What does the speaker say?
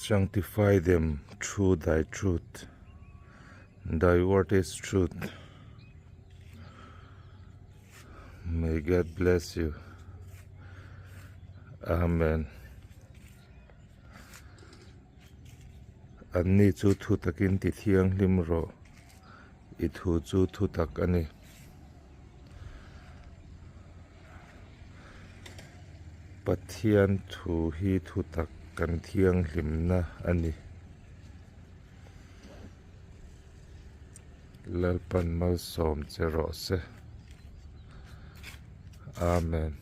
Sanctify them through thy truth, thy word is truth. May God bless you. Amen. Anni chu thu takin ti thianghlim rawh, i thu chu thu tak a ni. Pathian thu hi thu tak kan thianghlimna a ni. Lalpan malsawm che rawh se. Amen.